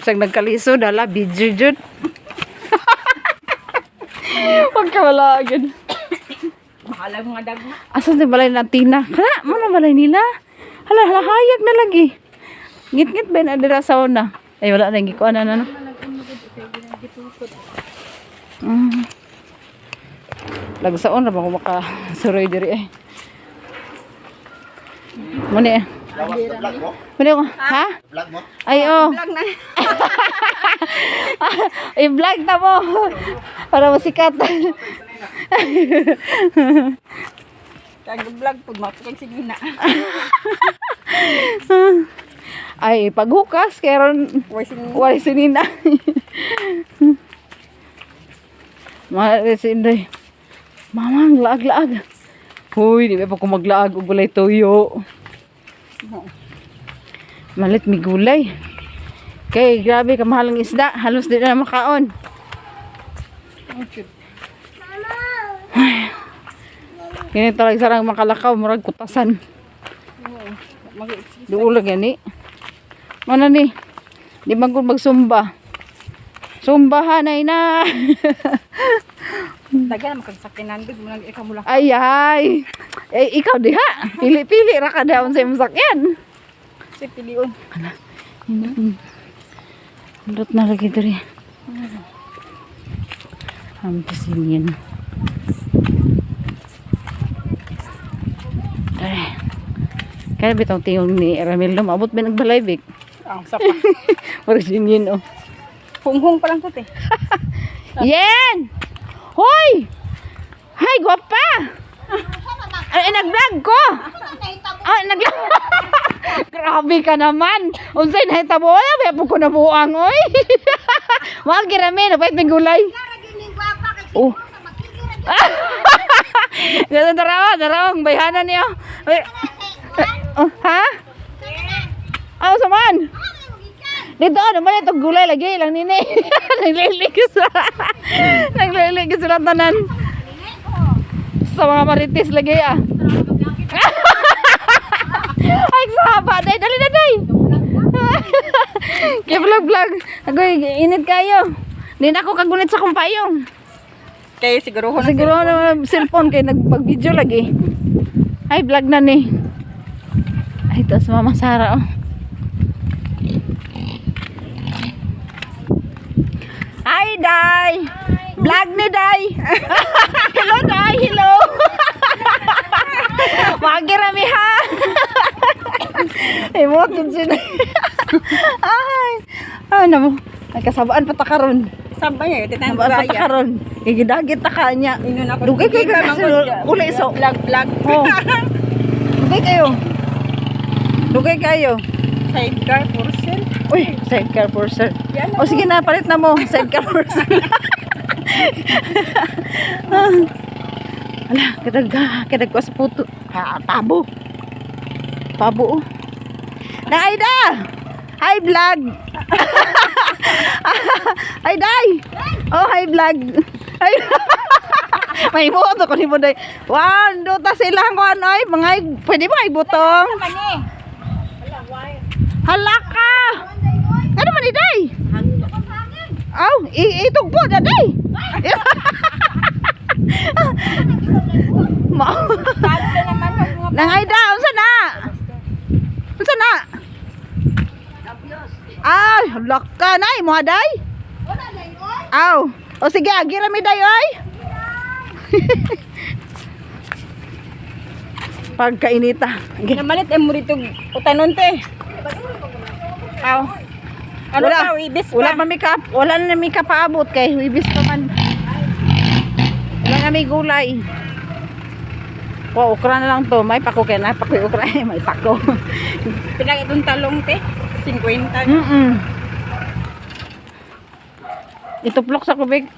Bisag nagkaliso dala video jud. Pagkawala agad. Bahala mga dagma. Asa sa balay na Tina? Kana, mo na balay nila. Hala, hala, hayag na lagi. Ngit-ngit ba na dira sa una? Ay, wala na, gikuan na na. No? Lagsaon ra ba ko makasuroy diri eh. Muni eh. Vlog mo? Muni ko, ha? Vlog mo? Ay, oh. Vlog na. I-vlog na mo. Para masikat. Kag vlog pud mapukag si Gina. Ay, paghukas, kaya ron, Way si Nina. wala si Nina. Mga si Inday. Mamang, laag-laag. Huy, di ba pa ko maglaag og gulay tuyo. Malit mi gulay. Kay grabe kamahal ang isda, halos di na makaon. Ay. Kini talaga sarang makalakaw, murag kutasan. Duol gani. Mana ni? Di man ko magsumba. Sumbahan ay na. Dagan man kag sakinan gud mo nang ikaw mula. Ay ay. Eh ikaw diha. Pili-pili ra ka daon sa imong sakyan. Si pilion. Ndot na lagi diri. Ang pasinyin. Dere. Kaya bitong tingog ni Ramil no, maabot ba nagbalay bik? Ang sapa. Murag sinyin oh. Hunghong pa lang to te. Yen! Hoy! Hi, gwapa! Ay, nag-vlog ko! Ay, nag Grabe ka naman! Unsay nahitabo? Wala ba po ko nabuang, oy? Mahal girami, napait may gulay. Oh. Ganun darawa, darawa, ang bayhanan niyo. Ay, oh, ha? Ah, saman? Dito, ano man ito, gulay lagi lang nini. Nagliligis sila. Nagliligis sila tanan. Sa mga marites lagi ah. Ay, sahaba. Day, dali na, day. Kaya vlog, vlog. Agoy, init kayo. Hindi na ako kagunit sa kumpayong. Kay siguro ko na Siguro na cellphone kay nagpag-video lagi. Ay, vlog na ni. Ay, ito si Mama Sara oh. Hi, Day! Vlog ni Day! Hello, Day! Hello! Magirami ha! Imot yun siya. Ay! Ano mo? Nagkasabaan pa ta karon. Sabay eh, titan Sabaan pa ta karon. Gigidagit ta ka niya. Ingon ako. Dugay kay ka kasi uli so. Vlog vlog. Oh. Dugay kayo. Dugay kayo. Sidecar for sale. Uy, sidecar for sale. Yan O sige na, palit na mo. Sidecar for sale. Ala, kadag kadag ko sa puto. Ha, pabo. Pabo. Oh. Naida! Hi, vlog! Hi, Day! Oh, hi, vlog! Hi! May moto ko ni mo, Day. Wow, duta sila ang kuan, oy. Mga, pwede ba ibutong? Hala ka! Ano man, Day? Aw, itugpo na, Day! Mao. Talo na naman pag mga Nangayda, unsa na? Unsa na? Ay, hala ka nay, mo day. Aw. O sige, agi ra mi day oy. Pagkainita. Sige. Namalit eh mo rito utanon te. Aw. Ano Wala, pa, wibis pa. wala pa mi ka, wala na mi kapaabot kay wibis pa man. Wala na may gulay. Wow, okra na lang to. May pako kay na pako yung okra. May pako. Pinag itong talong te. 50. Ituplok sa kubig.